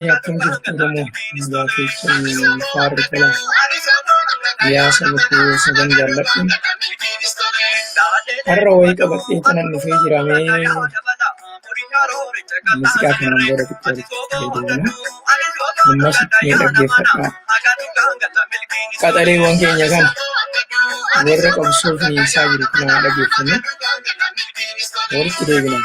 Akkam jirtu Oromoo? Nagaa keessan, faarri tola. Yaa saba koo saban jaalladhu. Har'a wayii qabadhee kanan dhufee jira, mee muuziqaa kanaan booda xiqqoo walitti fayyadamna. Ammas mee dhaggeeffadhaa. Qaxaleewwan keenya kana warra qabsoo finiinsaa jiru kana dhaggeeffannu, walitti deebina.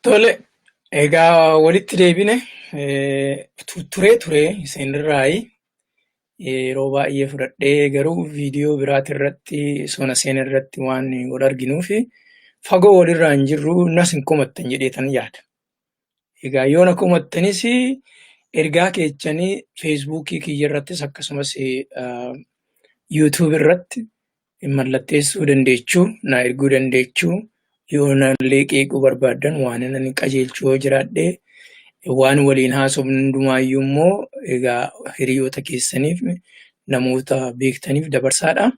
Tole, egaa walitti deebine. Turee ture isinirraayi yeroo baay'ee fudhadhee, garuu viidiyoo biraati irratti sona seen irratti waan wal arginuuf fagoo walirraa hin jirru, nas hin komattan jedheetan yaada. Egaa yoo na komattanis ergaa keechanii Feesbuukii kiyya irrattis akkasumas YouTube irratti mallatteessuu dandeechuu, na erguu dandeechuu, yoo nallee qeequu barbaaddan waan ani qajeelchuu yoo jiraadhe waan waliin haasofnu hundumaayyuu immoo egaa hiriyoota keessaniif namoota beektaniif dabarsaadha.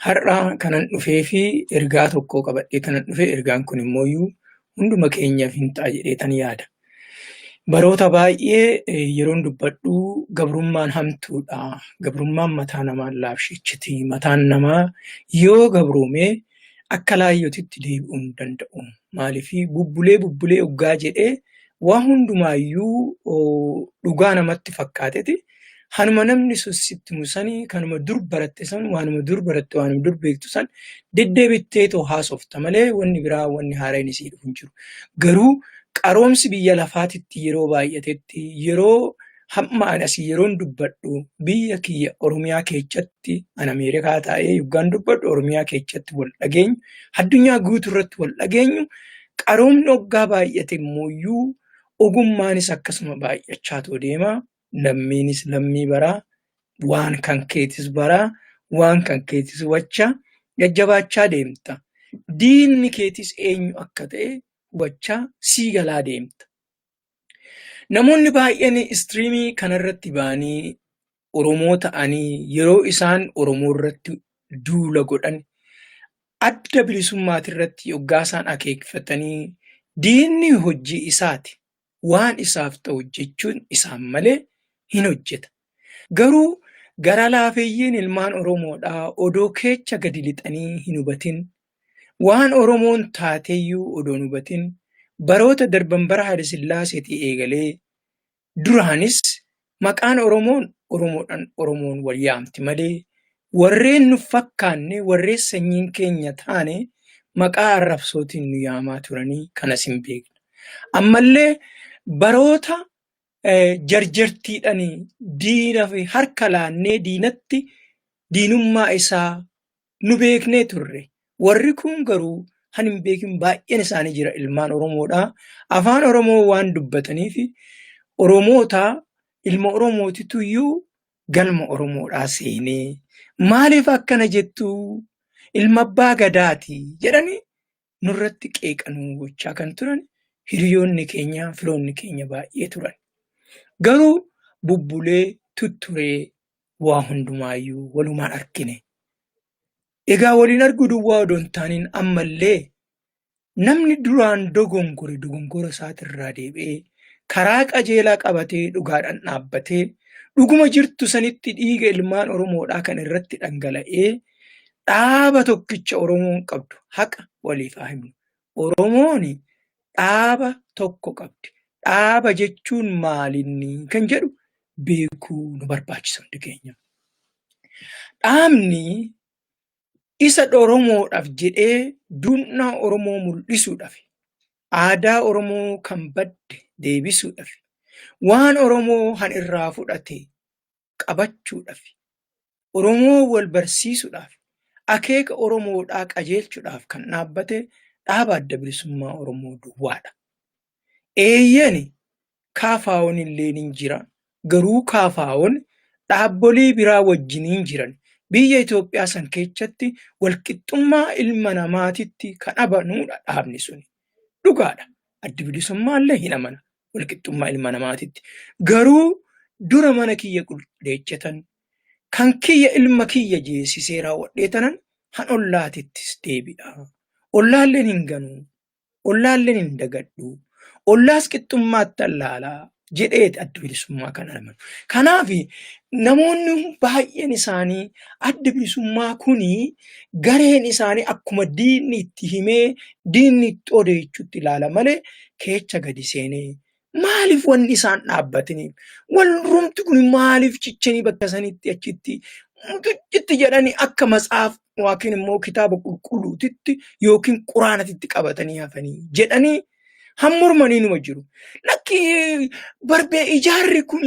Har'a kanan dhufee fi ergaa tokko qabadhee kanan dhufe ergaan kun immoo hunduma keenyaaf hin ta'a jedheetan yaada. Baroota baay'ee yeroon dubbadhu gabrummaan hamtuudha. Gabrummaan mataa namaa laafshechiti. Mataan namaa yoo gabroome akka laayyootitti deebi'uu hin danda'u. Maaliif bubbulee bubbulee oggaa jedhee waa hundumaayyuu dhugaa namatti fakkaateti Hanuma namni sun sitti himu sani kanuma dur baratte san waanuma dur baratte waanuma dur beektu san deddeebittee too haasofta malee wanni biraa wanni haaraan isii dhufu hin jiru. Garuu qaroomsi biyya lafaatitti yeroo baay'atetti yeroo hamma ani asii yeroon dubbadhu biyya kiyya Oromiyaa keechatti an Ameerikaa taa'ee yoggaan dubbadhu Oromiyaa keechatti wal dhageenyu addunyaa guutuu irratti wal dhageenyu qaroomni hoggaa baay'ate immooyyuu ogummaanis akkasuma baay'achaa too deema. Lammiinis lammii baraa, waan kan keetis baraa, waan kan keetis hubachaa jajjabaachaa deemta. Diinni keetis eenyu akka ta'e hubachaa sii galaa deemta. Namoonni baay'een istiriimii kanarratti ba'anii Oromoo ta'anii yeroo isaan Oromoo irratti duula godhan adda bilisummaatirratti yoggaa isaan akeekfatanii diinni hojii isaati. Waan isaaf ta'u hojjechuun isaan malee hin hojjeta. Garuu gara laafeyyiin ilmaan Oromoodhaa odoo keecha gadi lixanii hin hubatin, waan Oromoon taateyyuu odoo hin hubatin baroota darban bara Haayilesillaaseetii eegalee duraanis maqaan Oromoon Oromoodhaan Oromoon wal yaamti malee warreen nu fakkaanne warreen sanyiin keenya taane maqaa arrabsootiin nu yaamaa turanii kanas hin beekna. Ammallee baroota jarjartiidhaan diina fi harka laannee diinatti diinummaa isaa nu beeknee turre. Warri kun garuu kan hin beekin baay'een isaanii jira ilmaan Oromoodha. Afaan Oromoo waan dubbataniif Oromoota ilma Oromootitu iyyuu galma Oromoodhaa seenee maaliif akkana jettu ilma abbaa gadaati jedhanii nurratti qeeqanuu gochaa kan turan hiriyoonni keenya firoonni keenya baay'ee turan. Garuu bubbulee tutturee waa hundumaayyuu walumaan argine. Egaa waliin arguu duwwaa odoo hin taaniin ammallee namni duraan dogongore dogongora isaatirraa deebi'ee karaa qajeelaa qabatee dhugaadhaan dhaabbatee dhuguma jirtu sanitti dhiiga ilmaan Oromoodhaa kan irratti dhangala'ee dhaaba tokkicha Oromoon qabdu haqa waliif haa himnu. Oromoon dhaaba tokko qabdi. Dhaaba jechuun maalinni kan jedhu beekuu nu barbaachisa hundi keenya. Dhaabni isa Oromoodhaaf jedhee duudhaa Oromoo mul'isuudhaaf, aadaa Oromoo kan badde deebisuudhaaf, waan Oromoo han irraa fudhate qabachuudhaaf, Oromoo wal barsiisuudhaaf, akeeka Oromoodhaa qajeelchuudhaaf kan dhaabbate dhaaba Adda Bilisummaa Oromoo duwwaadha. Eeyyeni KFOn illee ni jira. Garuu KFOn dhaabbolii biraa wajjiniin jiran biyya Itoophiyaa san keessatti walqixxummaa ilma namaatitti kan amanuudha dhaabni suni. Dhugaadha. Addi Bilisummaa illee hin amana walqixxummaa ilma namaatitti. Garuu dura mana kiyya qulqulleechatan kan kiyya ilma kiyya jeesisee raawwadhee tanan han ollaatittis deebi'a. Ollaalleen hin ganu. Ollaalleen hin dagadhu. Ollaas qixxummaattan laala jedheeti adda bilisummaa kan amanu. Kanaaf namoonni baay'een isaanii adda bilisummaa kuni gareen isaanii akkuma diinni itti himee diinni itti odeechutti ilaala malee keecha gadi seenee maaliif wanni isaan dhaabbatanii walrumti kun maaliif cichanii bakka sanitti achitti mucuccitti jedhanii akka matsaaf yookiin immoo kitaaba qulqulluutitti yookiin quraanatitti qabatanii hafanii jedhanii hammormanii numa jiru. Lakki barbee ijaarri kun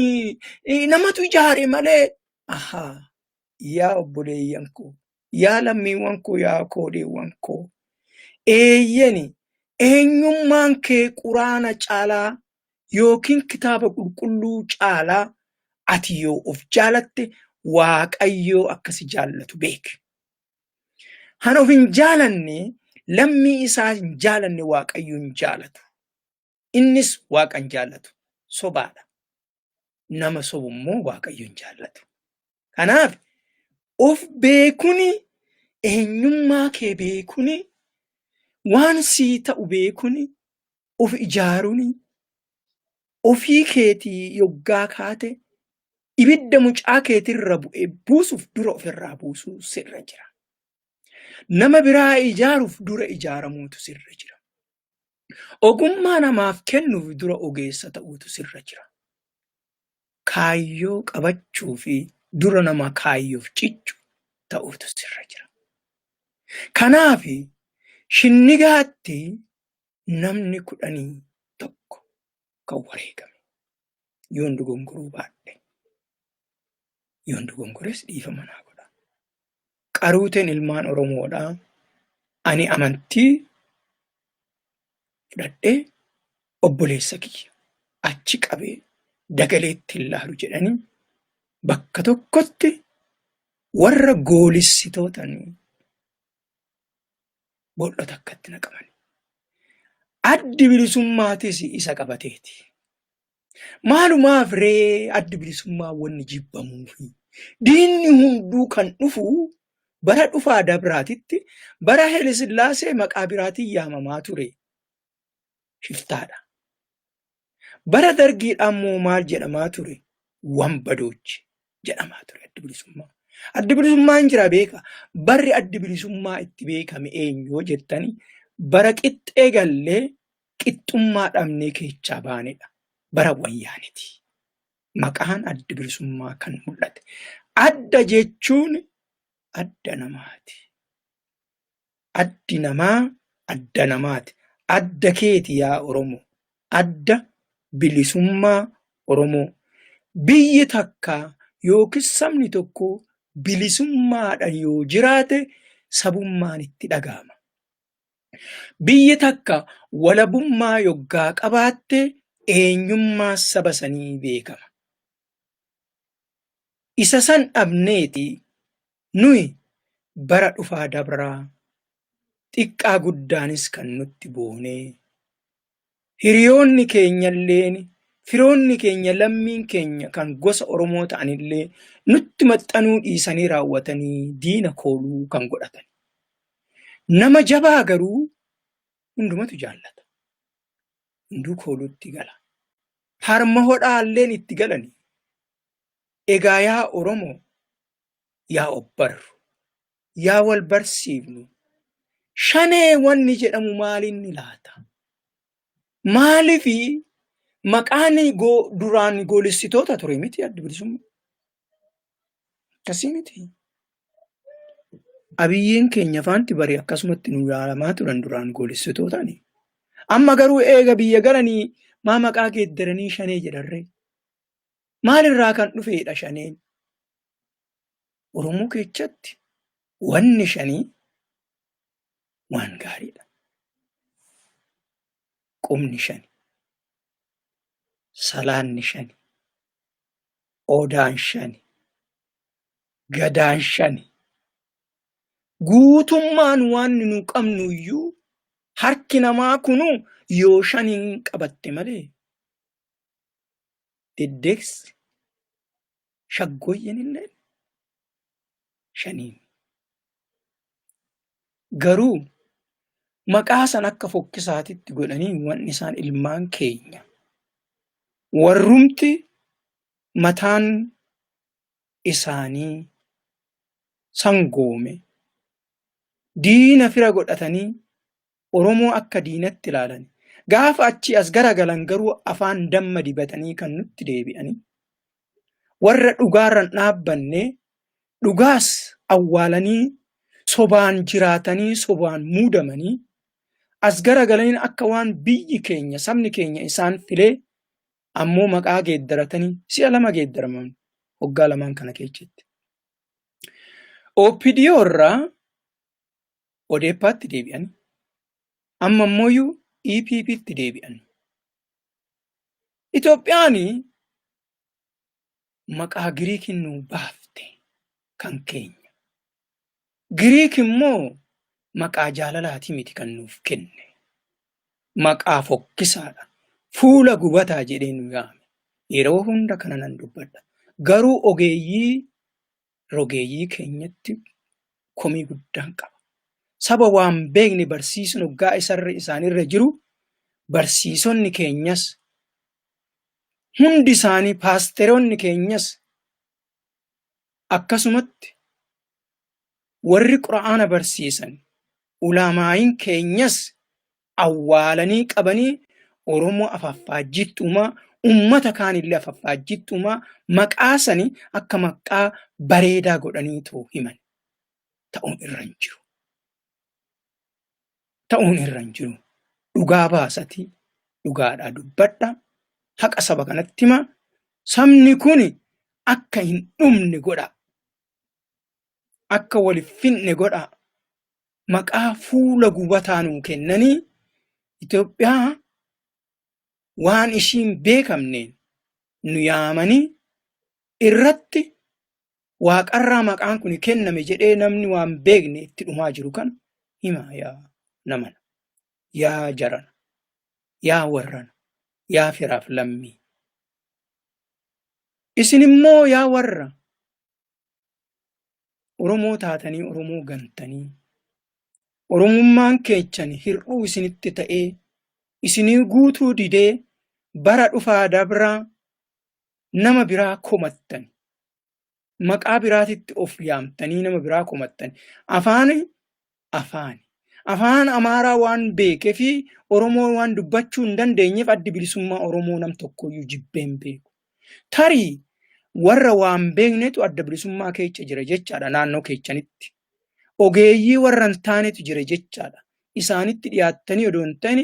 namatu ijaare malee ahaa yaa obboleeyyan koo yaa lammiiwwan koo yaa koodeewwan koo eeyyeni eenyummaan kee quraana caalaa yookiin kitaaba qulqulluu caalaa ati yoo of jaalatte Waaqayyoo akka si jaallatu beeki. Han of hin jaalanne lammii isaa hin jaalanne Waaqayyo hin jaalatu. Innis Waaqa hin jaallatu. Sobaadha. Nama sobu immoo Waaqayyo hin jaallatu. Kanaaf of beekuni eenyummaa kee beekuni waan sii ta'u beekuni of ijaaruni ofii keetii yoggaa kaate ibidda mucaa keetirra bu'e buusuuf dura ofirraa buusuu sirra jira. Nama biraa ijaaruuf dura ijaaramuutu sirra jira. Ogummaa namaaf kennuuf dura ogeessa ta'uutu sirra jira. Kaayyoo qabachuu fi dura nama kaayyoof cichu ta'uutu sirra jira. Kanaaf shinnigaatti namni 11 kan wareegame. Yoon dogongoruu baadhe. Yoon dogongores dhiifama naa godha. Qaruuteen ilmaan Oromoodha. Ani amantii fudhadhee obboleessa kiyya achi qabee dagaleetti hin laalu jedhanii bakka tokkotti warra goolissitootan boolla takkatti naqaman. Addi bilisummaatis isa qabateeti. Maalumaaf ree addi bilisummaa wanni jibbamuufi? Diinni hunduu kan dhufu bara dhufaa dabraatitti bara Haile-Sillaasee maqaa biraatiin yaamamaa ture. Shiftaadha. Bara dargiidhaa immoo maal jedhamaa ture? Wanbadoochi jedhamaa ture addi bilisummaa. Addi bilisummaa hin jira beeka. Barri addi bilisummaa itti beekame eenyu yoo jettani bara qixxee gallee qixxummaa dhabnee keechaa baanedha. Bara wayyaaniti. Maqaan addi bilisummaa kan mul'ate. Adda jechuun adda namaati. Addi namaa adda namaati. Adda keeti yaa Oromoo. Adda bilisummaa Oromoo. Biyyi takka yookiis sabni tokko bilisummaadhaan yoo jiraate sabummaan itti dhaga'ama. Biyyi takka walabummaa yoggaa qabaatte eenyummaa saba sanii beekama. Isa san dhabneeti nuyi bara dhufaa dabraa xiqqaa guddaanis kan nutti boonee hiriyoonni keenyalleen firoonni keenya lammiin keenya kan gosa Oromoo ta'anillee nutti maxxanuu dhiisanii raawwatanii diina kooluu kan godhatan. Nama jabaa garuu hundumatu jaallata. Hunduu kooluutti gala. Harma hodhaalleen itti galani. Egaa yaa Oromoo, yaa obbarru, yaa wal barsiifnu, shanee wanni jedhamu maalinni laata? Maalifi maqaan duraan goolessitoota ture miti addi bilisummaa? Akkasii miti. Abiyyiin keenya faanti bari akkasumatti nu yaalamaa turan duraan goolessitootaani. Amma garuu eega biyya galanii maa maqaa geeddaranii shanee jedharree? Maalirraa kan dhufeedha shaneen? Oromoo keessatti wanni shanii waan gaariidha. Qubni shani, salaanni shani, odaan shani, gadaan shani. Guutummaan waan nu qabnu iyyuu harki namaa kunu yoo shaniin qabatte malee deddeeksi shaggooyyeen illee shaniin. Garuu maqaa san akka fokkisaatitti godhanii wanni isaan ilmaan keenya warrumti mataan isaanii sangoome diina fira godhatanii Oromoo akka diinatti ilaalan gaafa achii as garagalan garuu afaan damma dibatanii kan nutti deebi'anii warra dhugaarra hin dhaabbanne dhugaas awwaalanii sobaan jiraatanii sobaan muudamanii as garagalanii akka waan biyyi keenya sabni keenya isaan filee ammoo maqaa geeddaratanii si'a lama geeddaraman waggaa lamaan kana keessatti. OPDO irraa Odeeppaatti deebi'an amma immoo EPPtti deebi'an. Itoophiyaan maqaa Giriikiin nu baafte kan keenya. Giriik immoo maqaa jaalalaatii miti kan nuuf kenne. Maqaa fokkisaadha. Fuula gubataa jedhee nu yaame. Yeroo hunda kana nan dubbadha. Garuu ogeeyyii rogeeyyii keenyatti komii guddaan qaba. Saba waan beekne barsiisuun hoggaa isarra isaanirra jiru barsiisonni keenyas hundi isaanii paasteroonni keenyas akkasumatti warri qura'aana barsiisan ulamaa'iin keenyas awwaalanii qabanii Oromoo afaffaajjiitti uumaa ummata kaanillee afaffaajjiitti uumaa maqaa sani akka maqaa bareedaa godhanii too himan ta'uun irra hin jiru. Ta'uun irra hin jiru. Dhugaa baasatii dhugaadhaa dubbadha. Haqa saba kanatti himaa. Sabni kun akka hin dhumne godha. Akka wal hin finne godha. Maqaa fuula gubataa nuu kennanii Itoophiyaa waan ishiin beekamneen nu yaamanii irratti waaqarraa maqaan kun kenname jedhee namni waan beekne itti dhumaa jiru kan himaa yaa namana, yaa jarana, yaa warrana, yaa firaaf lammii. Isin immoo yaa warra Oromoo taatanii Oromoo gantanii Oromummaan keechan hir'uu isinitti ta'ee isinii guutuu didee bara dhufaa dabraa nama biraa komattan maqaa biraatitti of yaamtanii nama biraa komattan afaan afaani. Afaan Amaaraa waan beekee fi Oromoo waan dubbachuu hin dandeenyeef addi bilisummaa Oromoo nam tokkoyyuu jibbee hin beeku. Tarii warra waan beeknetu adda bilisummaa keecha jira jechaadha naannoo keechanitti. Ogeeyyii warra hin taanetu jira jechaadha. Isaanitti dhiyaattanii odoo hin ta'in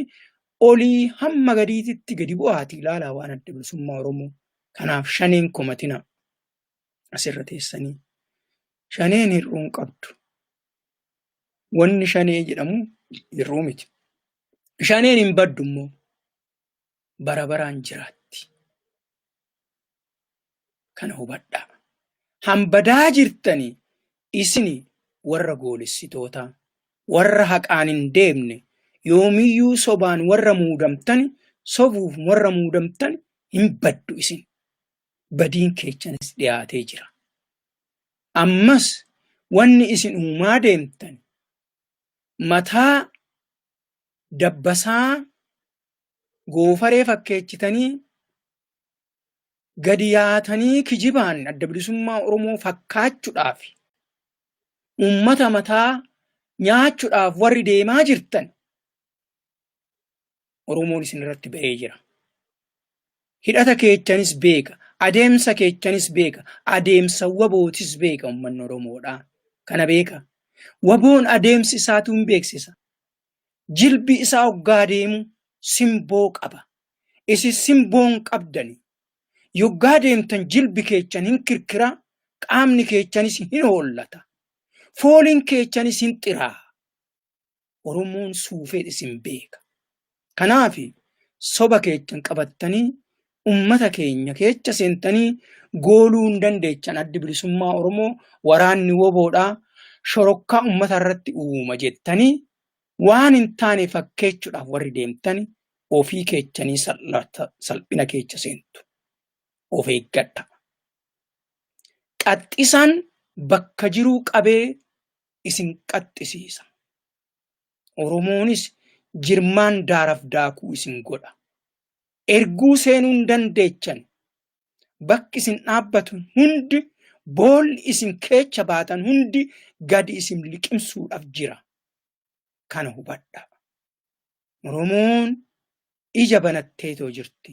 olii hamma gadiititti gadi bu'aatii ilaalaa waan adda bilisummaa Oromoo. Kanaaf shaneen komatina asirra teessanii. Shaneen hir'uu hin qabdu. Wanni shanee jedhamu hir'uu miti. Shaneen hin baddu immoo bara baraan jiraatti. Kana hubadhaa. Hambadaa jirtani isini warra goolessitootaa, warra haqaan hin deemne, yoomiyyuu sobaan warra muudamtani, sobuuf warra muudamtani hin baddu isin. Badiin keechanis dhiyaatee jira. Ammas wanni isin uumaa deemtan mataa dabbasaa goofaree fakkeechitanii gadi yaatanii kijibaan adda bilisummaa Oromoo fakkaachuudhaaf uummata mataa nyaachuudhaaf warri deemaa jirtan Oromoon isin irratti ba'ee jira. Hidhata keechanis beeka, adeemsa keechanis beeka, adeemsa wabootis beeka uummanni Oromoodha. Kana beeka. Waboon adeemsi isaatu hin beeksisa. Jilbi isaa hoggaa deemu simboo qaba. Isin simboo hin qabdani. Yoggaa deemtan jilbi keechan hin kirkira, qaamni keechanis hin hoollata. Fooliin keechanis hin xiraa. Oromoon suufee isin beeka. Kanaaf soba keechan qabattanii ummata keenya keecha seentanii gooluu hin dandeechan addi bilisummaa Oromoo waraanni woboodhaa shorokkaa ummata irratti uuma jettanii waan hin taane fakkeechuudhaaf warri deemtani ofii keechanii salphina keecha seentu. Of eeggadha. Qaxxisaan bakka jiruu qabee isin qaxxisiisa. Oromoonis jirmaan daaraf daakuu isin godha. Erguu seenuu hin dandeechan. Bakki isin dhaabbatu hundi boolli isin keecha baatan hundi gadi isin liqimsuudhaaf jira. Kana hubadha. Oromoon ija banatteetoo jirti.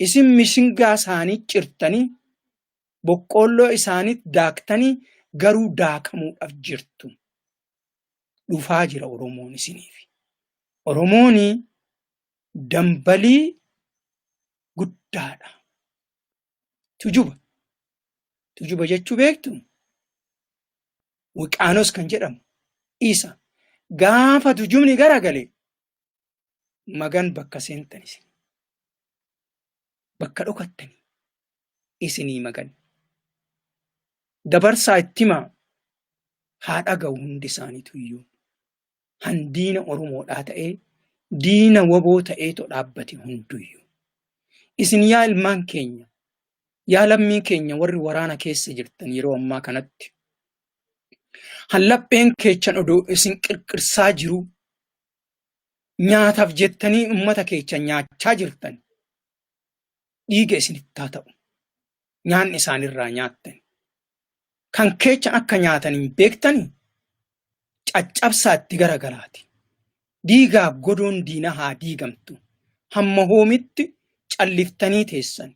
Isin mishingaa isaanii cirtanii boqqoolloo isaaniit daaktanii garuu daakamuudhaaf jirtu. Dhufaa jira Oromoon isiniif. Oromoon dambalii guddaadha. Tujuba. Tujuba jechuu beektu? Wiqaanos kan jedhamu isa. Gaafa tujubni garagale magan bakka seentan isin. Bakka dhokattanii isinii magan. Dabarsaa itti himaa haa dhaga'u hundi isaaniitu iyyuu. Han diina Oromoodhaa ta'ee diina waboo ta'eeto dhaabbate hunduyyuu. Isin yaa ilmaan keenya, yaa lammii keenya warri waraana keessa jirtan yeroo ammaa kanatti han lapheen keechan odoo isin qirqirsaa jiruu nyaataaf jettanii ummata keechan nyaachaa jirtan dhiiga isinitti haa ta'u. Nyaanni isaanirraa nyaattan. Kan keechan akka nyaatan hin beektanii caccabsaa itti garagalaati. Diigaaf godoon diinaa haa diigamtu. Hamma hoomitti calliftanii teessan.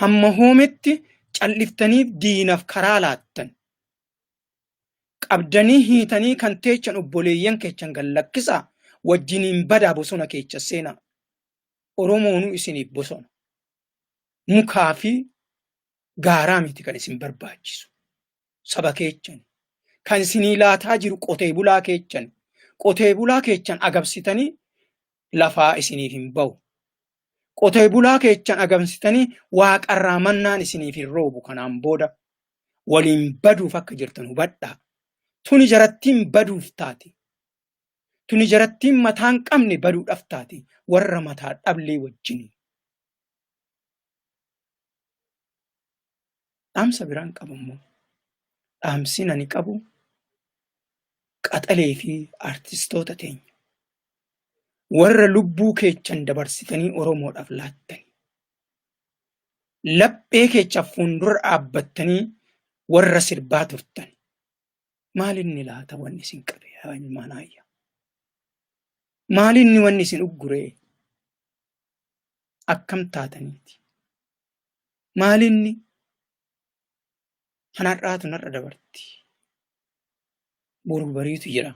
Hamma hoomitti calliftanii diinaf karaa laattan. Qabdanii hiitanii kan teechan obboleeyyan keechan gad lakkisaa wajjiniin badaa bosona keecha seenaa. Oromoonuu isiniif bosona. Mukaa fi gaaraa miti kan isin barbaachisu. Saba keechan. Kan isinii laataa jiru qotee bulaa keechan. Qotee bulaa keechan agabsitanii lafaa isiniif hin bahu. Qotee bulaa keechan agamsitanii waaqarraa mannaan isiniif hin roobu kanaan booda. Waliin baduuf akka jirtan hubadhaa. Tuni jarattiin baduuf taati. Tuni jarattiin mataa hin qabne baduudhaaf taati warra mataa dhablee wajjini. Dhaamsa biraan qabu immoo dhaamsin ani qabu qaxalee fi artistoota teenya warra lubbuu keechan dabarsitanii Oromoodhaaf laattani laphee keechaaf fuuldura dhaabbattanii warra sirbaa turtan maal inni laata wanni isin qabe yaa ilmaan aayyaa maal inni wanni isin ugguree akkam taataniiti maal inni hanarraatu narra dabarti boru bariitu jira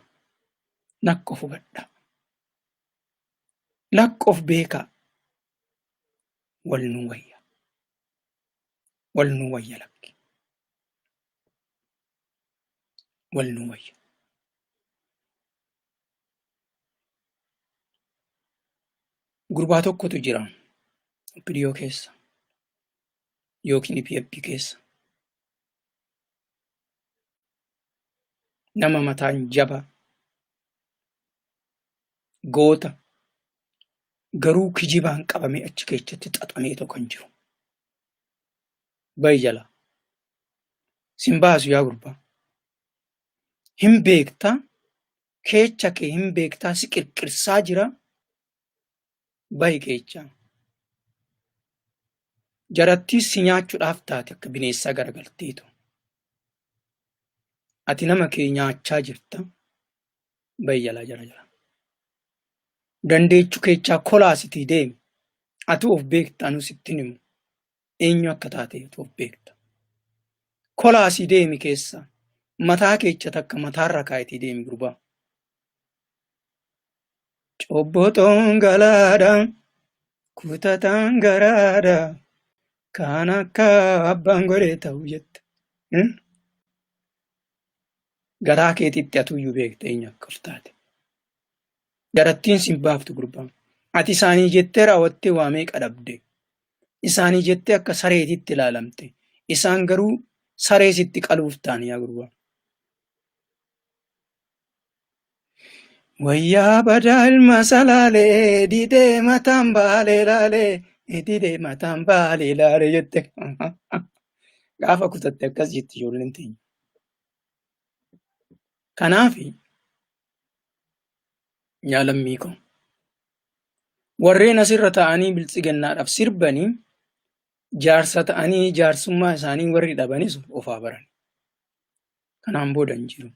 lakka of hubadhaa lakka of beekaa wal nu wayya wal nu wayya lakki wal nu wayya. Gurbaa tokkotu jira OPDO keessa yookiin EPP keessa. Nama mataan jabaa goota garuu kijibaan qabamee achi keessatti xaxameetoo kan jiru. Bahi jalaa. Sin baasu yaa gurbaa. Hin beektaa keecha kee hin beektaa si qirqirsaa jira bahi keechaa. Jarattii si nyaachuudhaaf taate akka bineessaa garagalteetu. Ati nama kee nyaachaa jirta. Bahi jalaa jara jala. Dandeechu keechaa kolaasitii deemi. Atu of beekta anu sitti hin himu. Eenyu akka taate atu of beekta. Kolaasii deemi keessa. Mataa keecha takka mataarra kaayitii deemi gurbaa. Cobboxoon galaadha. Kutataan garaadha. Kaan akka abbaan godhe ta'u jette. Garaa keetitti atuyyuu beekta eenyu akka of taate. Jarattiin sin baaftu gurbaa. Ati isaanii jettee raawwattee waa meeqa dhabde. Isaanii jettee akka sareetitti ilaalamte. Isaan garuu saree sitti qaluuf ta'an yaa gurbaa. Wayyaa badaa ilma salaalee didee mataan baalee laalee didee mataan baalee laalee jette. Gaafa kutatte akkas jetti ijoolleen teenya. Kanaaf yaa lammii koo warreen asirra taa'anii biltsigannaadhaaf sirbanii jaarsa ta'anii jaarsummaa isaanii warri dhabanis of haa baran. Kanaan booda hin jiru.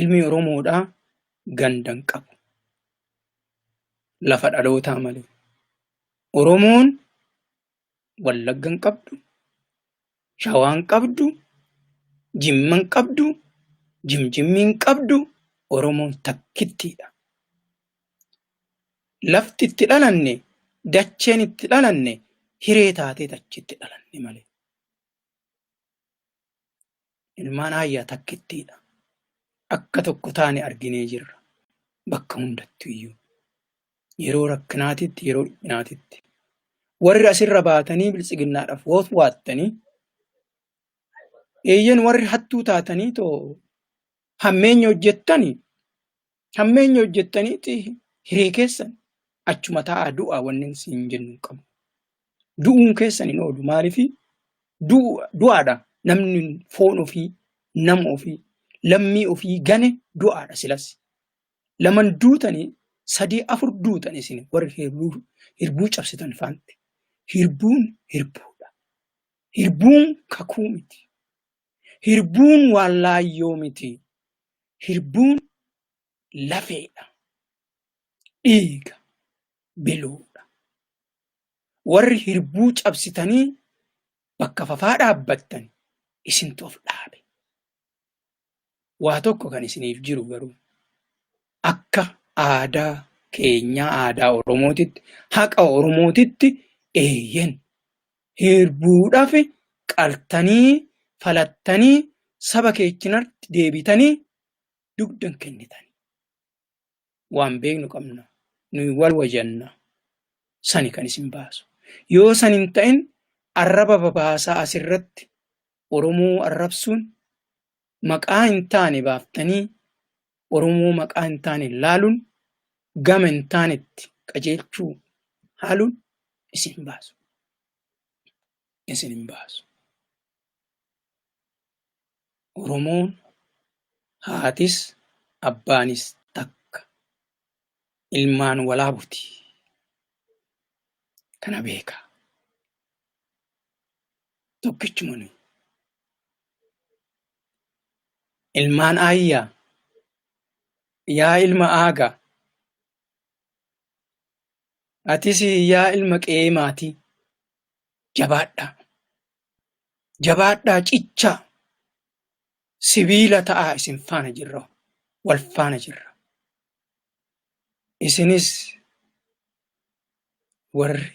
Ilmi Oromoodhaa ganda hin qabu. Lafa dhalootaa malee. Oromoon Wallagga hin qabdu, Shawaa hin qabdu, Jimma hin qabdu, Jimjimmii hin qabdu, Oromoon takkittiidha. Lafti itti dhalanne, dacheen itti dhalanne hiree taatee achitti dhalanne malee. Ilmaan aayyaa takkittiidha. Akka tokko taane arginee jirra. Bakka hundattu iyyuu. Yeroo rakkinaatitti, yeroo dhiphinaatitti. Warri asirra baatanii biltsiginnaadhaaf waattanii eeyyen warri hattuu taatanii too hammeenya hojjettanii hammeenya hojjettaniiti hiree keessan achuma taa'aa du'aa wanni isin jennu hin qabu. Du'uun keessan hin oolu maaliif du'aadha namni foon ofii nama ofii lammii ofii gane du'aadha silas. Laman duutanii sadii afur duutan isin warri hirbuu cabsitan faanti. Hirbuun hirbuudha. Hirbuun kakuu miti. Hirbuun waan laayyoo miti. Hirbuun lafeedha. Dhiiga biluudha. Warri hirbuu cabsitanii bakka fafaa dhaabbattan isintu of dhaabe. Waa tokko kan isiniif jiru garuu akka aadaa keenyaa aadaa Oromootitti haqa Oromootitti eeyyen hirbuudhaaf qaltanii falattanii saba keechinatti deebitanii dugdan kennitan. Waan beeknu qabna. Nuyi wal wajanna. Sani kan isin baasu. Yoo san hin ta'in arraba babaasaa asirratti Oromoo arrabsuun maqaa hin taane baaftanii Oromoo maqaa hin taane laaluun gama hin taanetti qajeelchuu haaluun isin hin baasu. Isin hin baasu. Oromoon haatis abbaanis takka. Ilmaan walaabuti. Kana beekaa. Tokkichuma nuyi. Ilmaan aayyaa yaa ilma aagaa atis yaa ilma qe'ee maatii jabaadhaa. Jabaadhaa cichaa sibiila ta'aa isin faana jirra wal faana jirra. Isinis warri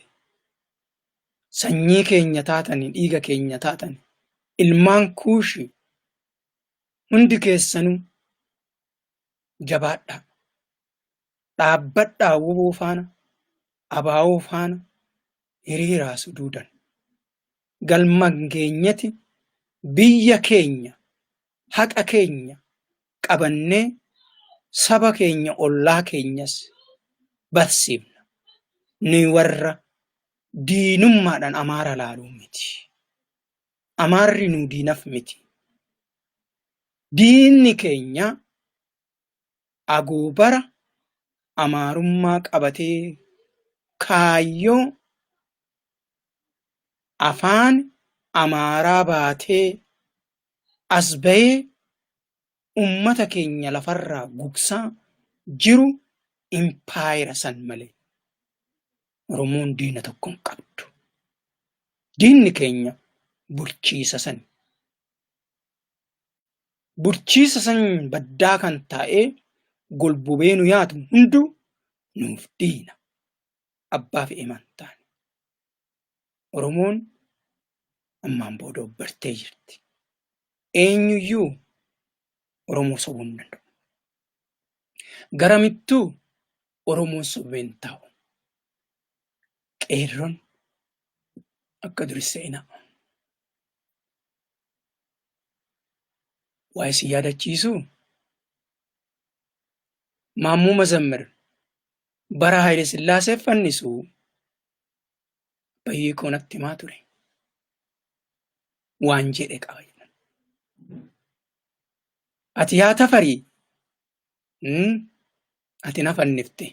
sanyii keenya taatani dhiiga keenya taatani ilmaan kuushi hundi keessanuu jabaadhaa. Dhaabbadhaa woboo faana abaa'oo faana hiriiraa suduudan. Galma keenyati biyya keenya haqa keenya qabannee saba keenya ollaa keenyas barsiifna. Nuyi warra diinummaadhaan Amaara laaluu miti. Amaarri nuu diinaf miti. Diinni keenya agoobara Amaarummaa qabatee kaayyoo afaan Amaaraa baatee as bahee ummata keenya lafarraa gugsaa jiru impaayera san malee. Oromoon diina tokko hin qabdu. Diinni keenya bulchiisa sani. Bulchiisa san baddaa kan taa'ee golbobee nu yaatu hunduu nuuf diina. Abbaa fe'ee maan taane. Oromoon ammaan booda of bartee jirti. Eenyuyyuu Oromoo sobuu hin danda'u. Garamittuu Oromoon sobamee hin taa'u. Qeerroon akka durii seenaa. Waa isin yaadachiisuu? Maammoo Mazammir bara Haayile Sillaasee fannisu bayyee koo natti himaa ture. Waan jedhe qaba jedhan. Ati yaa tafarii ati na fannifte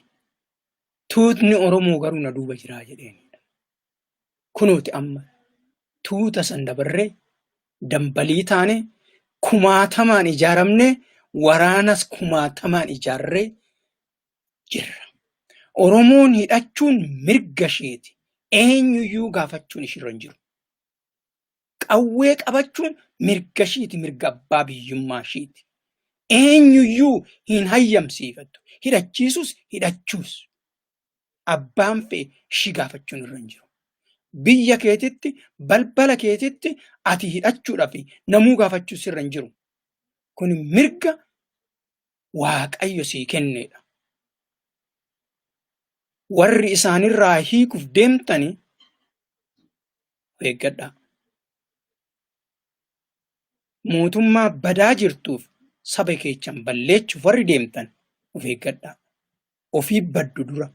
tuutni Oromoo garuu na duuba jiraa jedheen. Kunooti amma tuuta san dabarree dambalii taane kumaatamaan ijaaramne waraanas kumaatamaan ijaarree jirra. Oromoon hidhachuun mirga isheeti. Eenyuyyuu gaafachuun ishiirra hin jiru. Qawwee qabachuun mirga ishiiti, mirga abbaa biyyummaa ishiiti. Eenyuyyuu hin hayyamsiifattu. Hidhachiisus hidhachuus. Abbaan fe'e ishii gaafachuun irra hin jiru. Biyya keetitti, balbala keetitti ati hidhachuudhaaf namuu gaafachuu sirra hin jiru. Kun mirga Waaqayyo sii kenneedha. Warri isaanirraa hiikuuf deemtani Of eeggadhaa. Mootummaa badaa jirtuuf saba keechan balleechuuf warri deemtan of eeggadhaa. Ofiif baddu dura,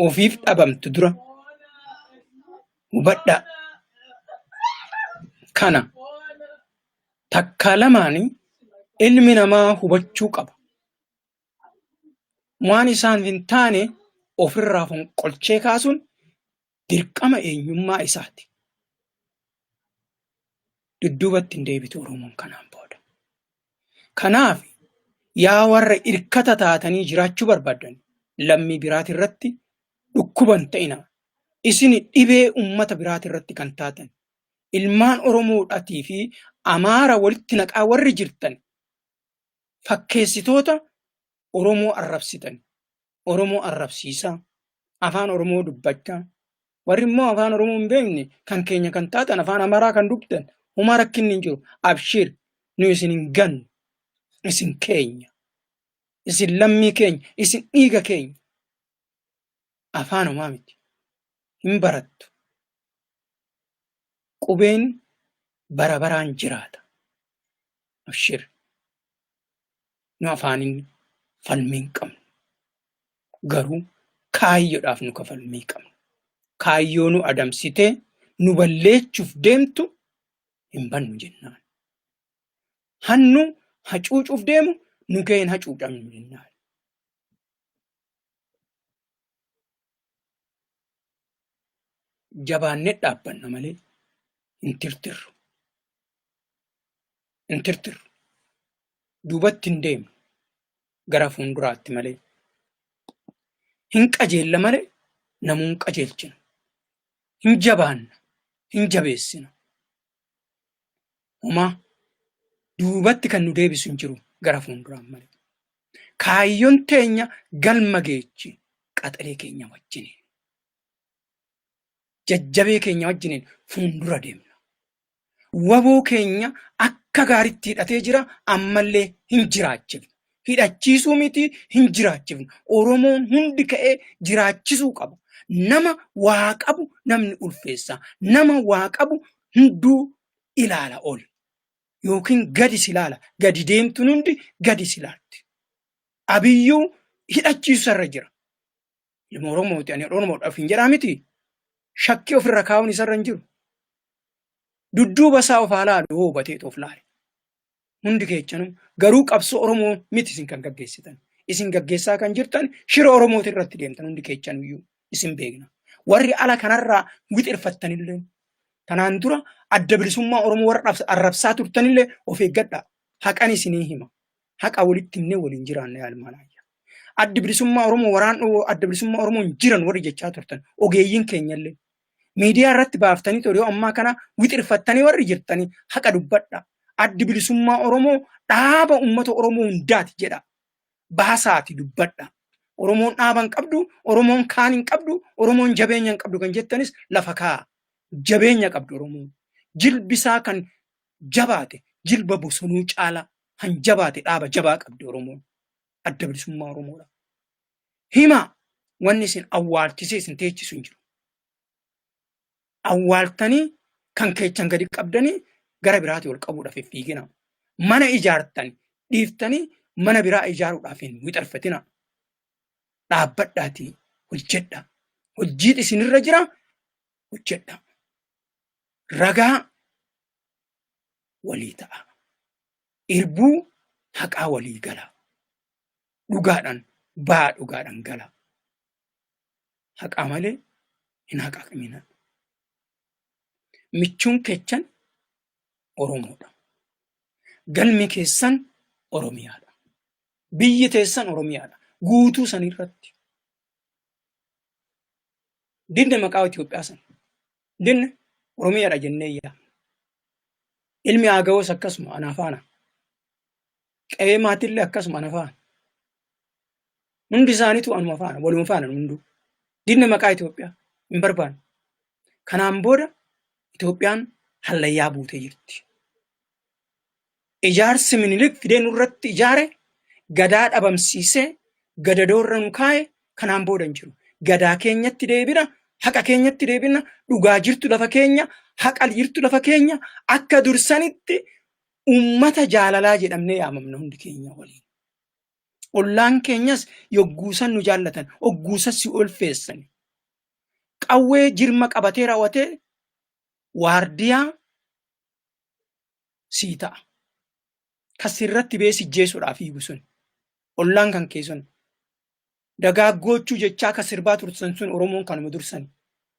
ofiif dhabamtu dura hubadhaa. Kana takkaa lamaani ilmi namaa hubachuu qaba. Waan isaan hin taane ofirraa fonqolchee kaasuun dirqama eenyummaa isaati. Dudduubatti hin deebitu Oromoon kanaan booda. Kanaaf yaa warra irkata taatanii jiraachuu barbaaddan lammii biraati irratti dhukkuba hin ta'inaa. Isin dhibee uummata biraati irratti kan taatan ilmaan Oromoodhaatii fi Amaara walitti naqaa warri jirtan fakkeessitoota Oromoo arrabsitan, Oromoo arrabsiisaa, afaan Oromoo dubbachaa, warri immoo afaan Oromoo hin beekne kan keenya kan taatan afaan Amaaraa kan dubbitan homaa rakkinni hin jiru. Abshiir nu isin hin gannu, isin keenya, isin lammii keenya, isin dhiiga keenya. Afaan homaa miti. Hin barattu. Qubeen bara baraan jiraata. Abshir. Nu afaaniin falmii hin qabnu. Garuu kaayyoodhaaf nu ka falmii qabnu. Kaayyoo nu adamsitee nu balleechuuf deemtu hin bannu jennaan. Hannu hacuucuuf deemu nu gaheen hin hacuucamnu jennaan. Jabaannee dhaabbanna malee hin tirtirru. Hin tirtirru. Duubatti hin deemnu. Gara fuulduraatti malee. Hin qajeella malee namuu hin qajeelchinu. Hin jabaanna. Hin jabeessina. Homaa duubatti kan nu deebisu hin jiru gara fuulduraan malee. Kaayyoon teenya galma geechi qaxalee keenya wajjiniin. Jajjabee keenya wajjiniin fuuldura deemna. Waboo keenya akka gaariitti hidhatee jira ammallee hin jiraachifna. Hidhachiisuu miti hin jiraachifna. Oromoon hundi ka'ee jiraachisuu qaba. Nama waa qabu namni ulfeessa. Nama waa qabu hunduu ilaala ol. Yookiin gadi si ilaala. Gadi deemtuun hundi gadi si ilaalti. Abiyyuu hidhachiisu isarra jira. Ilma Oromooti ani Oromoodhaaf hin jedhaa miti. Shakkii ofirra kaa'uun isarra hin jiru. Dudduuba isaa of haa laalu yoo hubatee of laale. Hundi keechanuu garuu qabsoo Oromoo miti isin kan gaggeessitan. Isin gaggeessaa kan jirtan shira Oromooti irratti deemtan hundi keechanuyyuu isin beekna. Warri ala kanarraa wixirfattanillee tanaan dura adda bilisummaa Oromoo warra arrabsaa turtanillee of eeggadhaa. Haqan isinii hima. Haqa walitti himnee waliin jiraanna yaa ilmaan ayyaa. Addi bilisummaa Oromoo waraan adda bilisummaa Oromoo hin jiran warri jechaa turtan ogeeyyiin keenyallee. Miidiyaa irratti baaftanii yeroo ammaa kana wixirfattanii warri jirtanii haqa dubbadha. Addi bilisummaa Oromoo dhaaba uummata Oromoo hundaati jedha. Baasaati dubbadha. Oromoon dhaaba hin qabdu, Oromoon kaan hin qabdu, Oromoon jabeenya hin qabdu kan jettanis lafa kaa'a. Jabeenya qabdu Oromoon. Jilbisaa kan jabaate jilba bosonuu caalaa kan jabaate dhaaba jabaa qabdi Oromoon. Adda bilisummaa Oromoodha. Himaa wanni isin awwaalchisee isin teechisu hin jiru. Awwaaltanii kan keechan gadi qabdanii gara biraatii ol qabuudhaaf hin fiigina. Mana ijaartan dhiiftanii mana biraa ijaaruudhaaf hin wixarfatina. Dhaabbadhaatii hojjedha. Hojjiin isinirra jira hojjedha. Ragaa walii ta'a. Irbuu haqaa walii gala. Dhugaadhaan ba'aa dhugaadhaan gala. Haqaa malee hin haqaqmina. Michuun keechan Oromoodha. Galmi keessan Oromiyaadha. Biyyi teessan Oromiyaadha. Guutuu san irratti. Dinne maqaa Itoophiyaa sana. Dinne Oromiyaadha jennee yaamna. Ilmi Aagawoos akkasuma ana faana. Qe'ee maatillee akkasuma ana faana. Hundi isaaniitu anuma faana, waluma faana hunduu. Dinne maqaa Itoophiyaa hin barbaannu. Kanaan booda Itoophiyaan hallayyaa buutee jirti. Ijaarsi Minilik fidee nurratti ijaare gadaa dhabamsiisee gadadoorra nu kaa'e kanaan booda hin jiru. Gadaa keenyatti deebina, Haqa keenyatti deebina. Dhugaa jirtu lafa keenya. Haqa jirtu lafa keenya. Akka dursanitti ummata jaalalaa jedhamnee yaamamna hundi keenya waliin. Ollaan keenyas yogguusan nu jaallatan, ogguusan si ulfeessan. Qawwee jirma qabatee raawwatee waardiyaa sii ta'a. Kan sirratti bee si jeesuudhaaf fiigu sun. Ollaan kan kee sun. Dagaaggoochuu jechaa kan sirbaa turtan sun Oromoon kanuma dursan.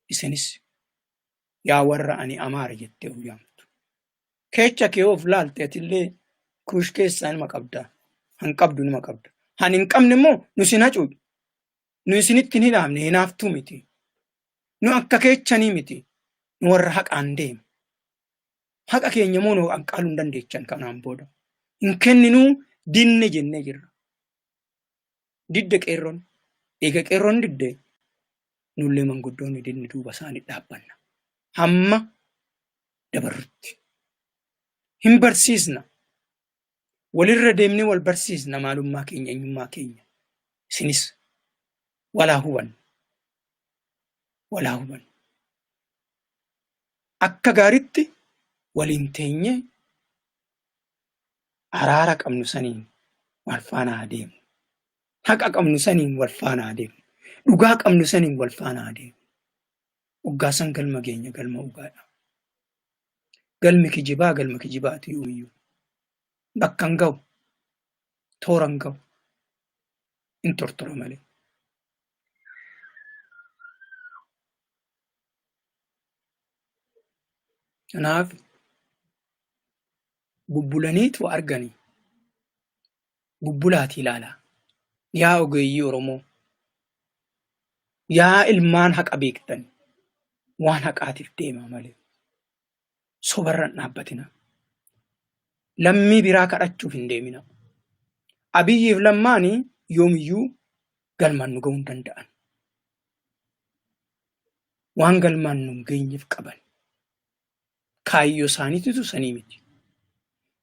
Isinis yaa warra ani Amaara jettee of yaamtu. Keecha kee of laalte atillee kuush keessaa nima qabda. Han qabdu nima qabda. Han hin qabne immoo nu sin hacuucu. Nu isinitti hin hinaafne hinaaftuu miti. Nu akka keechanii miti. Nu warra haqaan deemu. Haqa keenya immoo nu hanqaaluu hin dandeechan kanaan booda. Hin kenninuu dinne jennee jirra. Didde qeerroon. Eega qeerroon didde nullee manguddoonni dinni duuba isaanii dhaabbanna. Hamma dabarrutti. Hin barsiisna. Walirra deemnee wal barsiisna maalummaa keenya eenyummaa keenya. Isinis walaa hubannu. Walaa hubannu. Akka gaaritti waliin teenyee araara qabnu saniin wal faana haa deemnu. Haqa qabnu saniin wal faana haa deemnu. Dhugaa qabnu saniin wal faana haa deemnu. Waggaa san galma geenya galma dhugaadha. Galmi kijibaa galma kijibaati yoomiyyuu. Bakka hin ga'u. Toora hin ga'u. Hin tortora malee. Kanaaf bubbulaniitu arganii bubbulaatii ilaalaa. Yaa ogeeyyii Oromoo, yaa ilmaan haqa beektan waan haqaatiif deemaa malee sobarra hin dhaabbatinaa. Lammii biraa kadhachuuf hin deeminaa. Abiyyiif lammaani yoomiyyuu galmaan nu ga'uu hin danda'an. Waan galmaan nu hin geenyeef qaban. Kaayyoo isaaniititu sanii miti.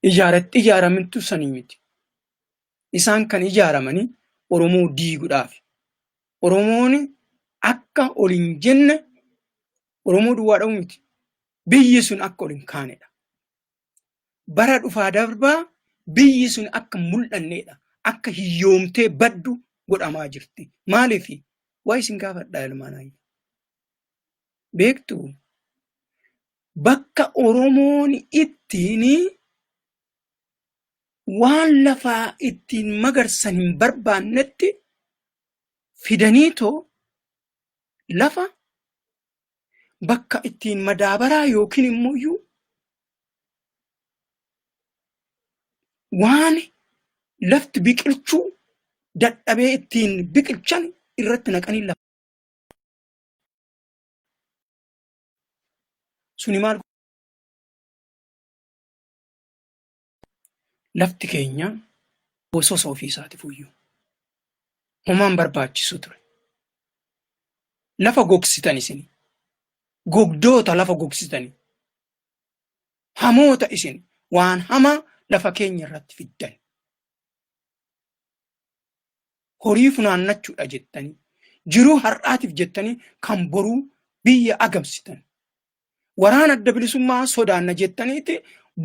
Ijaaratti ijaaramantu sanii miti. Isaan kan ijaaramanii Oromoo diiguudhaaf. Oromoon akka ol hin jenne Oromoo duwwaa dha'uu miti. Biyyi sun akka ol hin kaanedha. Bara dhufaa darbaa biyyi sun akka hin mul'annedha. Akka hiyyoomtee baddu godhamaa jirti. Maaliif? Waa isin gaafadhaa ilmaan ayyaa. Beektu bakka Oromoon ittiin waan lafaa ittiin magarsan hin barbaannetti fidaniitoo lafa bakka ittiin madaabaraa yookiin immoo waan lafti biqilchuu dadhabee ittiin biqilchan irratti naqanii lafa suni maal lafti keenya bososa ofii isaatiif iyyuu homaan barbaachisu ture. Lafa gogsitan isin gogdoota lafa gogsitani hamoota isin waan hamaa lafa keenya irratti fiddan. Horii funaannachuudha jettanii jiruu har'aatiif jettanii kan boruu biyya agamsitan. Waraana adda bilisummaa sodaanna jettaniiti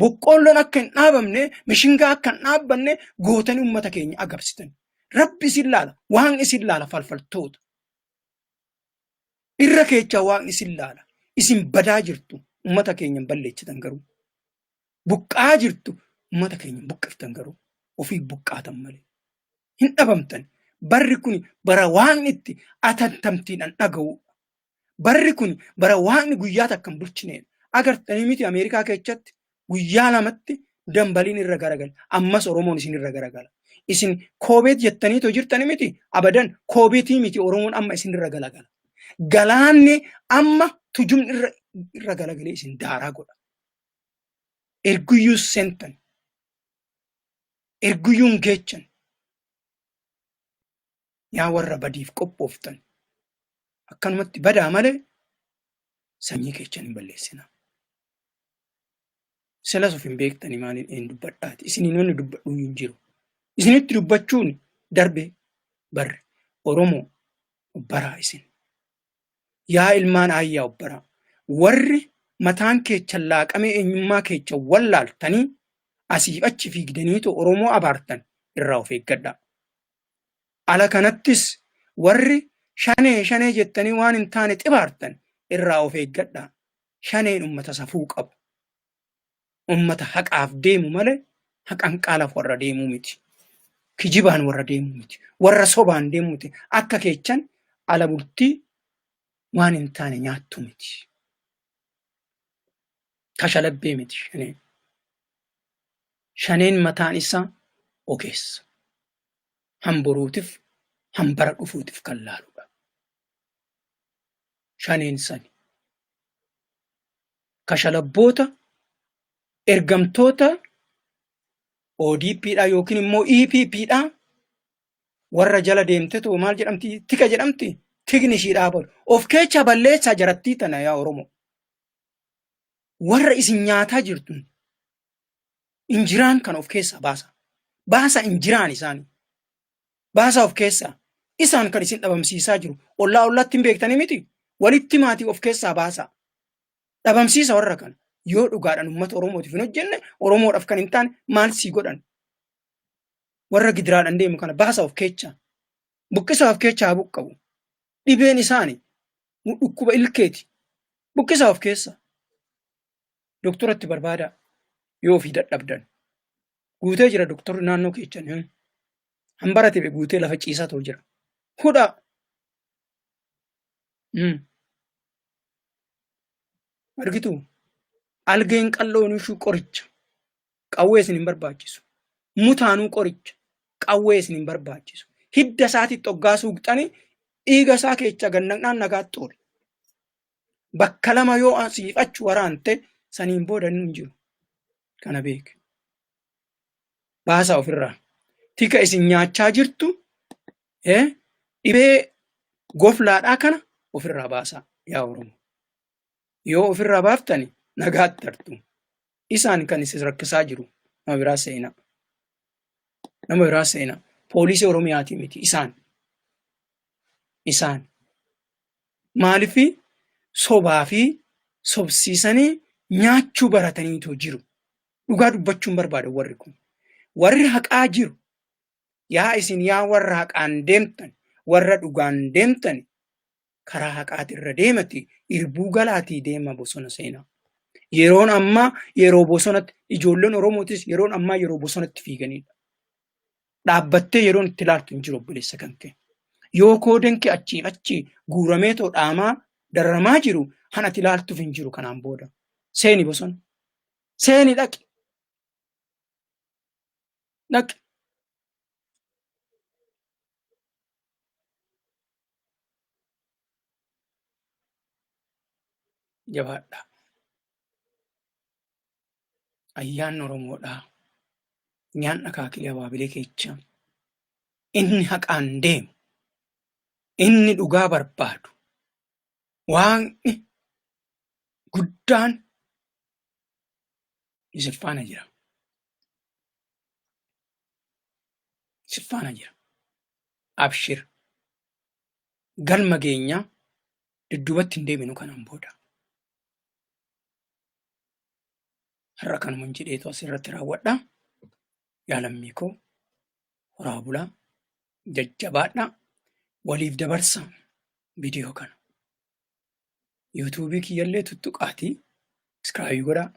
boqqoolloon akka hin dhaabamne mishingaa akka hin dhaabbanne gootanii uummata keenya agamsitan. Rabbi isin laala, waaqni isin laala falfaltoota. Irra keechaa waaqni isin laala. Isin badaa jirtu uummata keenya hin balleessitan garuu. Buqqaa jirtu uummata keenya hin buqqiftan garuu. Ofii buqqaatan malee. Hin dhabamtan. Barri kun bara waaqni itti atantamtiidhaan dhaga'uudha. Barri kun bara waaqni guyyaa takka hin bulchineedha. Agartanii miti Ameerikaa keessatti guyyaa lamatti dambaliin irra garagala. Ammas Oromoon isin irra garagala. Isin koobeet jettanii too jirtani miti abadan koobeetii miti Oromoon amma isin irra galagala. Galaanni amma tujumni irra irra galagalee isin daaraa godha. Erguyyuu seentan. Erguyyuu hin geechan. Yaa warra badiif qophooftan akkanumatti badaa malee sanyii keechan hin balleessinaa. Silas of hin beektani maaliin een dubbadhaati. Isiniin wanni dubbadhu hin jiru. Isinitti dubbachuun darbe barre Oromoo baraa isin. Yaa ilmaan aayyaa obbaraa, warri mataan keechan laaqamee eenyummaa keechan wallaaltanii asiif achi fiigdaniitoo Oromoo abaartan irraa of eeggadhaa. Ala kanattis warri shanee shanee jettanii waan hin taane xibaartan irraa of eeggadhaa. Shaneen ummata safuu qabu. Ummata haqaaf deemu malee haqan qaalaaf warra deemuu miti. Kijibaan warra deemuu miti. Warra sobaan deemuu miti. Akka keechan ala bultii waan hin taane nyaattu miti. Kashalabbee miti shaneen. Shaneen mataan isaa ogeessa. Hanboruutif hanbara dhufuutif kan laaludha. Shaneen sani. Kashalabboota ergamtoota ODP dha yookiin immoo EPP dha warra jala deemtetu maal jedhamti tika jedhamti tikni ishii dhaabatu of keechaa balleessaa jarattii tana yaa Oromoo warra isin nyaataa jirtu injiraan kana of keessaa baasa baasa injiraan isaanii baasaa of keessaa isaan kan isin dhabamsiisaa jiru ollaa ollaatti hin beektanii miti walitti maatii of keessaa baasaa dhabamsiisa warra kana yoo dhugaadhaan uummata Oromootiif hin hojjenne Oromoodhaaf kan hin taane maal sii godhan warra gidiraadhaan deemu kana baasaa of keechaa buqqisaa of keechaa haa buqqa'u dhibeen isaani dhukkuba ilkeeti buqqisaa of keessa doktoratti barbaadaa yoo ofii dadhabdan guutee jira doktorri naannoo keechan hambara tibe guutee lafa ciisaa ta'u jira hudhaa argitu algeen qal'oon ishuu qoricha qawwee isin hin barbaachisu mutaanuu qoricha qawwee isin hin barbaachisu hidda isaatitti hoggaa suuqxanii dhiiga isaa keecha gannaqnaan nagaatti oole bakka lama yoo asiif achi waraante saniin booda inni hin jiru. Kana beeki. Baasaa ofirraa. Tika isin nyaachaa jirtu dhibee goflaadhaa kana ofirraa baasaa yaa Oromoo. Yoo ofirraa baaftani nagaatti tartu. Isaan kan isin rakkisaa jiru nama biraa seenaa. Nama biraa seenaa. Poolisii Oromiyaatii miti isaan. Isaan. Maaliif sobaa fi sobsiisanii nyaachuu barataniitu jiru. Dhugaa dubbachuun barbaada warri kun. Warri haqaa jiru yaa isin yaa warra haqaan deemtan warra dhugaan deemtan karaa haqaatirra deemati irbuu galaatii deema bosona seenaa. Yeroon ammaa yeroo bosonatti ijoolleen Oromootis yeroon ammaa yeroo bosonatti fiiganidha. Dhaabbattee yeroon itti ilaaltu hin jiru obboleessa kan kee. Yoo koodeen kee achii achi guuramee too dhaamaa dararamaa jiru han ati ilaaltuuf hin jiru kanaan booda. Seeni bosona. Seeni dhaqi. Dhaqi. Jabaadhaa. Ayyaanni Oromoodhaa nyaanni akaakilee abaabilee keechaa inni haqaan deemu inni dhugaa barbaadu waaqni guddaan isin faana jira. Isin faana jira. Abshir. Galma geenyaa dudduubatti hin deebinu kanaan booda. Har'a kanuman jedheetu asirratti raawwadha. Yaa lammii koo horaa bulaa jajjabaadha waliif dabarsaa viidiyoo kana. Yuutuubii kiyyallee tuttuqaatii sabiskiraabii godhaa.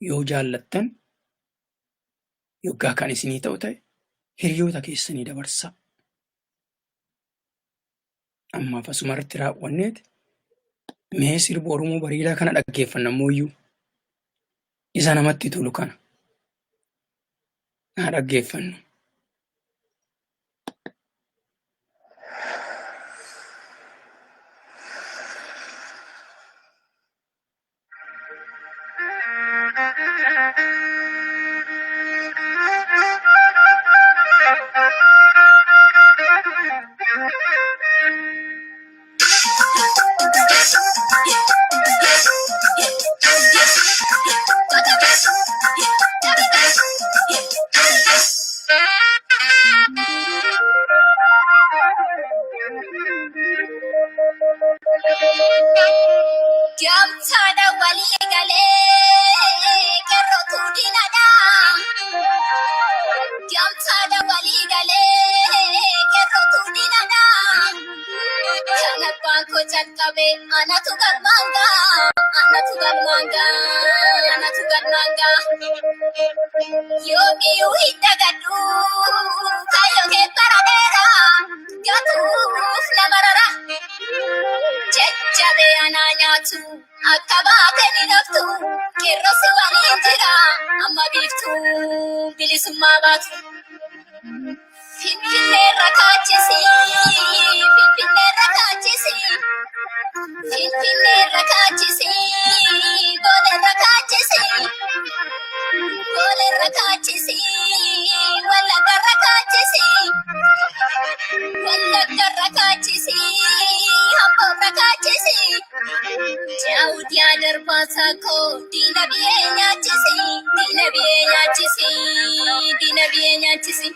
Yoo jaallattan yoggaa kan isinii ta'u ta'e hiriyoota keessanii dabarsaa. Ammaaf asumarratti raawwanneet mee sirba Oromoo bareedaa kana dhaggeeffanna ammoo isa namatti tolu kana haa dhaggeeffannu. Anatu galmaan ga'a, anatu galmaan ga'a, anatu galmaan ga'a. Yoomiyyuu hin dagadhu, kaayyoo kee bara dheeraa, gatuuf nama rara. Jajjabee anaa nyaatu, akka baateen hin haftu, qeerroo si waliin jira, amma biiftuu bilisummaa baatu. Finfinneerra kaachisi, Finfinneerra kaachisi, Finfinneerra kaachisi, Booleerra kaachisi, Booleerra kaachisi, Wallaggarra kaachisi, Wallaggarra kaachisi, Hamboorra kaachisi. Daawud yaa darbaa saakoo diina biyyee nyaachisi, diina biyyee nyaachisi, diina biyyee nyaachisi.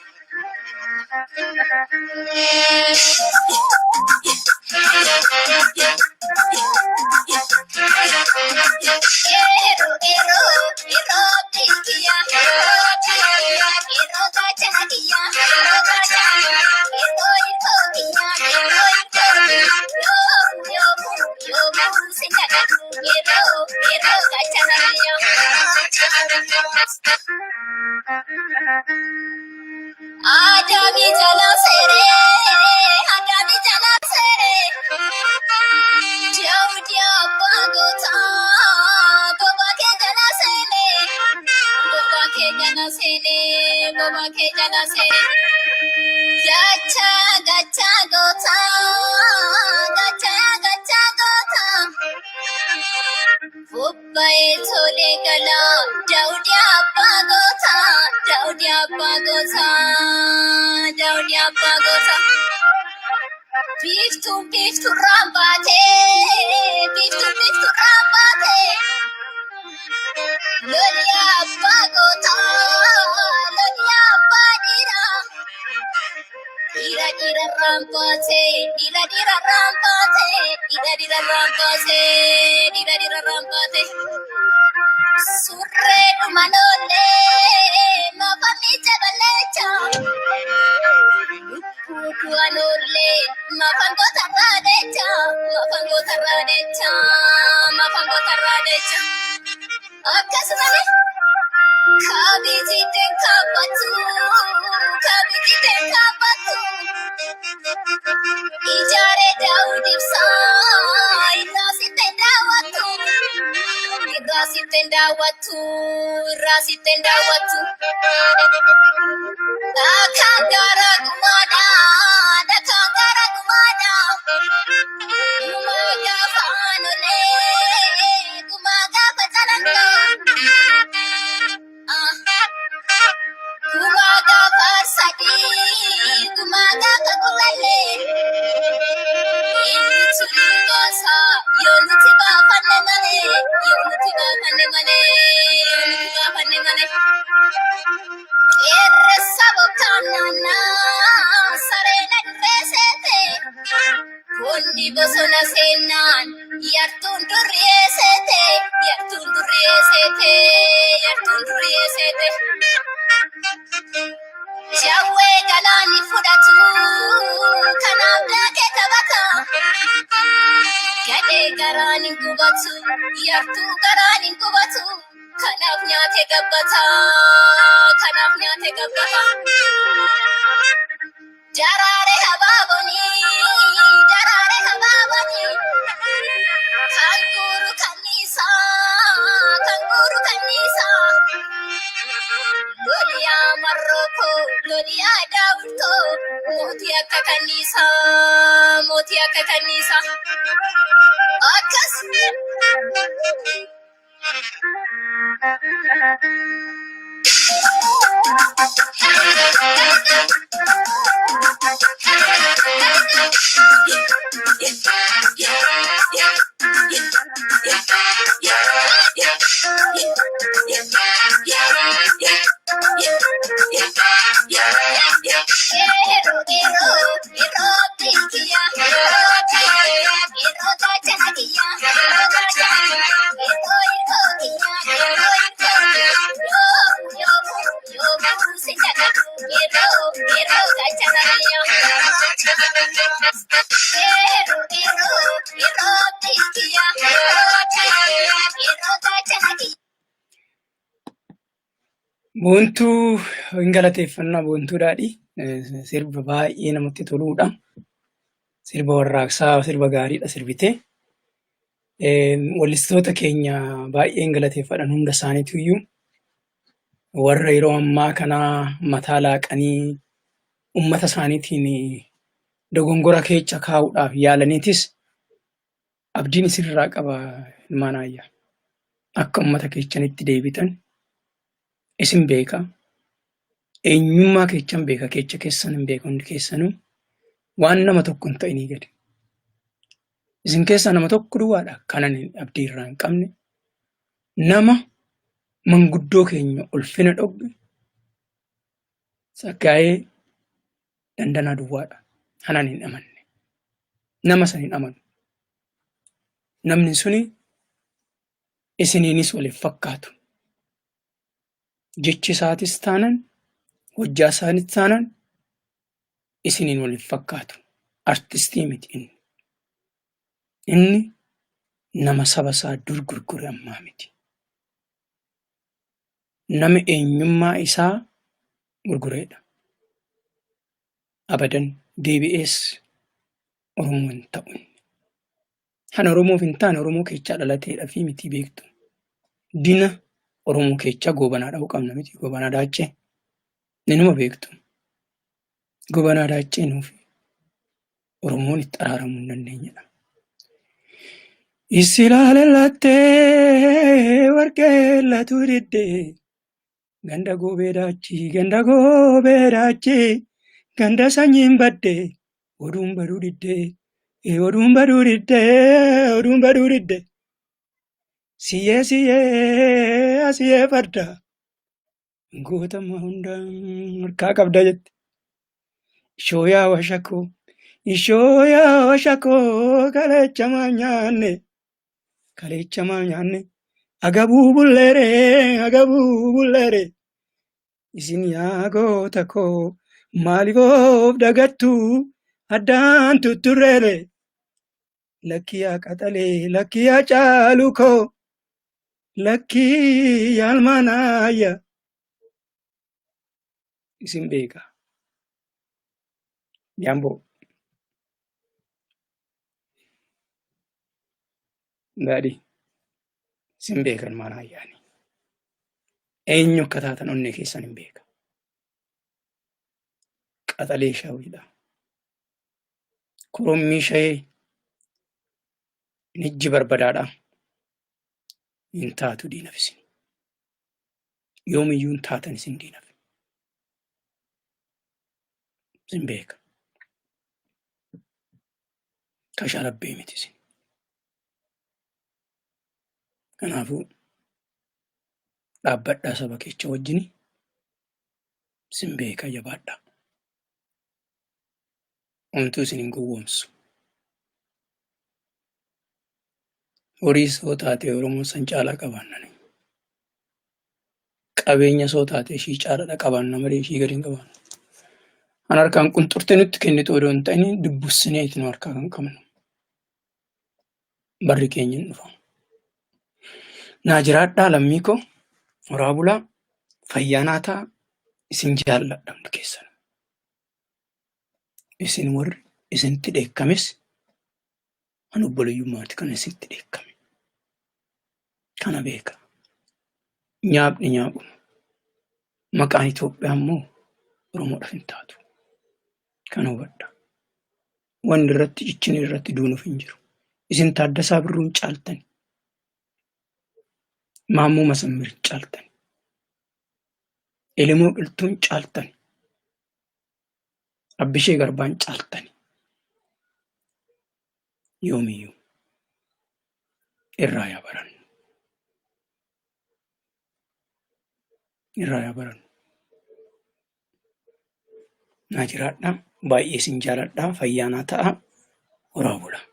Qeerroo qeerroo qeerroo kiyya qeerroo gaachana kiyya qeerroo irkoo kiyya qeerroo irkoo kiyya yoomu yoomu yoomu sin dagadhu qeerroo qeerroo gaachana kiyya. Adaami jala seeree Adaami jala seeree Daawud abbaa gootaa bobaa kee jala seenee bobaa kee jala seenee bobaa kee jala seenee Gacha gacha gootaa gacha gacha gootaa Bobba'ee tolee galaa Daawud abbaa gootaa Daawud abbaa gootaa Daawud abbaa gootaa. Biiftuun biifturraan baatee biiftuun biifturraan baatee loli abbaa gootaa loli abbaa dhiiraa dhiira dhiirarraan baatee dhiira dhiirarraan baatee dhiira dhiirarraan baatee dhiira dhiirarraan baatee surree dhuma lollee maafamni jabalecha lubbuu du'a lollee maafan gootarraa deecha maafan gootarraa deecha maafan gootarraa deecha akkasumas kaabijii kaabbatu kaabijii kaabbatu ijaaree Daawud ibsaa irraa sitte daawwattu irraa sitte daawwattu irraa sitte daawwattu dhakaan gaara gumaadha dhakaan gaara gumaadha gumaa gaafa aanolee gumaa gaafa calanqaa gumaa gaafa arsadii gumaa gaafa gullallee eenyutu nu baasa yoo nuti baafanne malee yoo nuti baafanne malee yoo nuti baafanne malee. Qeerransa bokkaan naannaa sareen adurree seete Bonni bosona seennaan yartuun durriyee seete yartuun durriyee seete yartuun durriyee seete. Jawwee galaani fudhatu kanaaf daakee taphata. Gadhee garaan hin gubatu yartuu garaan hin gubatu kanaaf nyaate gabbata kanaaf nyaate gabbata. Daraare habaabonii daraare habaabonii kan guuru kanniisaa kan guuru kanniisaa. Loliyaa marrookoo loliyaa daawwitoo mootii akka kanniisaa mootii akka kanniisaa. Akkas. Qeerroo qeerroo qeerroo kiyya qeerroo gaachana kiyya qeerroo irkoo kiyya qeerroo irkoo kiyya yoomu yoomu yoomu sin dagadhu qeerroo qeerroo gaachana kiyya qeerroo qeerroo qeerroo kiyya. Boontuu hin galateeffannaa Boontuu Daadhii. Sirba baay'ee namatti toluudha. Sirba warraaqsaa sirba gaariidha sirbitee. Wallistoota keenya baay'een galateeffadhan hunda isaaniitu iyyuu warra yeroo ammaa kana mataa laaqanii ummata isaaniitiin dogongora keessa kaa'uudhaaf yaalaniitis abdiin isinirraa qaba ilmaan aayyaa. Akka ummata keessanitti deebitan isin beeka. Eenyummaa keessan beeka, keessa keessan hin beeka hundi keessanuu. Waan nama tokko hin ta'inii gadi. Isin keessaa nama tokko duwwaadha kan ani abdii irraa hin qabne. Nama manguddoo keenya ulfina dhogge Tsaggaayee Dandanaa duwwaadha. Kan ani hin amanne. Nama san hin amanu. Namni suni isiniinis wal hin fakkaatu. Jechi isaatis taanan, hojjaa isaanis taanan isiniin wal hin fakkaatu. Artistii miti inni. Inni nama saba isaa dur gurgure ammaa miti. Nama eenyummaa isaa gurgureedha. Abadan deebi'ees Oromoo hin ta'u inni. Kan Oromoof hin taane Oromoo keechaa dhalateedha fi miti beektu. Dina Oromoo keechaa Goobanaa dha'uu qabna miti Goobanaa Daaccee. Ninuma beektu. Goobanaa Daaccee nuuf Oromoon itti araaramuu hin dandeenyedha. Isilaalallattee warqee latuu diddee ganda goobee daachii ganda goobee daachii ganda sanyiin baddee oduun baduu diddee oduun baduu diddee oduun baduu diddee siyyee siyyee asiyee farda gootama hunda harkaa qabda jette. Ishoo yaa washakoo ishoo yaa washakoo kaleecha maal nyaanne kaleecha maal nyaanne agabuu bulleere agabuu bulleere isin yaa goota koo maaliif of dagattu addaan tutturreere lakkii yaa qaxalee lakkii yaa caaluu koo lakkii yaa almaanaayya isin beeka jaamboo daadhii isin beeka ilmaan ayyaanii eenyu akka taatan onnee keessan hin beeka qaxalee shawiidha korommii shayee nijji barbadaadha hin taatu diinaf isin yoomiyyuu hin taatan isin diinaf isin beeka kashalabbee miti isin kanaafuu dhaabbadhaa saba keecha wajjini isin beeka jabaadhaa homtuu isin hin gowwoomsu. Horii soo taate Oromoon san caalaa qabaannani. Qabeenya soo taate ishii caalaadha qabaanna malee ishii gadi hin qabaannu. Kan harkaan qunxurtee nutti kennitu odoo hin ta'in dubbussineeti nu harkaa kan qabnu. Barri keenya hin dhufa. Naa jiraadhaa lammii koo horaa bulaa fayyaa naa ta'a isin jaalladha hundi keessan. Isin warri isinitti dheekkames an obboleeyyummaati kan isinitti dheekkame. Kana beeka. Nyaapni nyaapuma. Maqaan Itoophiyaa immoo Oromoodhaaf hin taatu. Kana hubadha. Wanni irratti cichinee irratti duunuuf hin jiru. Isin Taaddasaa Birruun caaltani. Maammoo Masammir caaltani. Elemoo Qilxuun caaltani. Abbishee Garbaan caaltani. Yoomiyyuu irraa yaa barannu. Irraa yaa barannu. Naa jiraadhaa. Baay'ee isin jaaladhaa. Fayyaa naa ta'aa. Horaa bulaa.